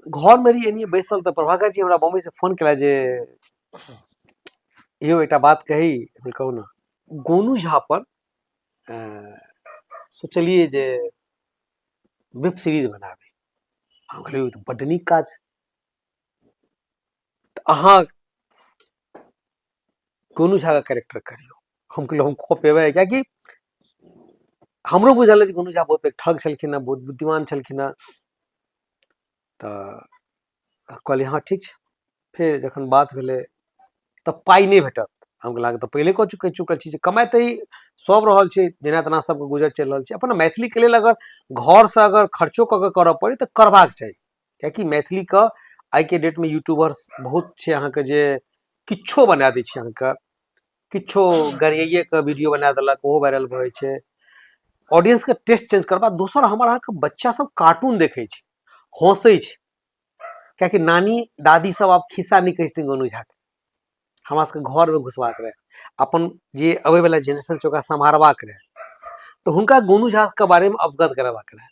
घरमे रही एनाहिए बैसल तऽ प्रभाकर जी हमरा बम्बईसँ फोन केला जे यौ एकटा बात कही। हम कहू ने। गोनू झा पर सोचलियै जे वेब सीरीज बनाबी। हम कहलियै ई तऽ बड्ड नीक काज। तऽ अहाँ गोनू झाके कैरेक्टर करियौ। हम कहलियै हम कऽ पेबै? किएकि हमरो बुझल अछि गोनू झा बहुत पैघ ठग छलखिन हेँ, बहुत बुद्धिमान छलखिन हेँ। तऽ कहलियै हँ ठीक छै। फेर जखन बात भेलै तऽ पाइ नहि भेटत। हम कहलियै अहाँके तऽ पहिले कऽ चुकल चुकल छी जे कमाइ तऽ ई सब रहल छै, जेना तेना सबके गुजर चलि रहल छै। अपन मैथिलीके लेल अगर घरसँ अगर खर्चो कऽ कऽ करऽ पड़ै तऽ करबाक चाही, किएकि मैथिलीके आइके डेटमे यूट्यूबर्स बहुत छै अहाँके जे किछो बना दै छै, अहाँके किछो गरियाइएके वीडियो बना देलक, ओहो वायरल भऽ जाइ छै। ऑडियंसके टेस्ट चेंज करबा। दोसर हमर अहाँके बच्चा सब कार्टून देखै छै, हँसै छै, किएकि नानी दादी सब आब खिस्सा नहि कहै छथिन गोनू झाके। हमरा सबके घरमे घुसबाक रहै, अपन जे अबैवला जेनरेशन छै ओकरा सम्हारबाक रहै, तऽ हुनका गोनू झाके बारेमे अवगत करेबाक रहै।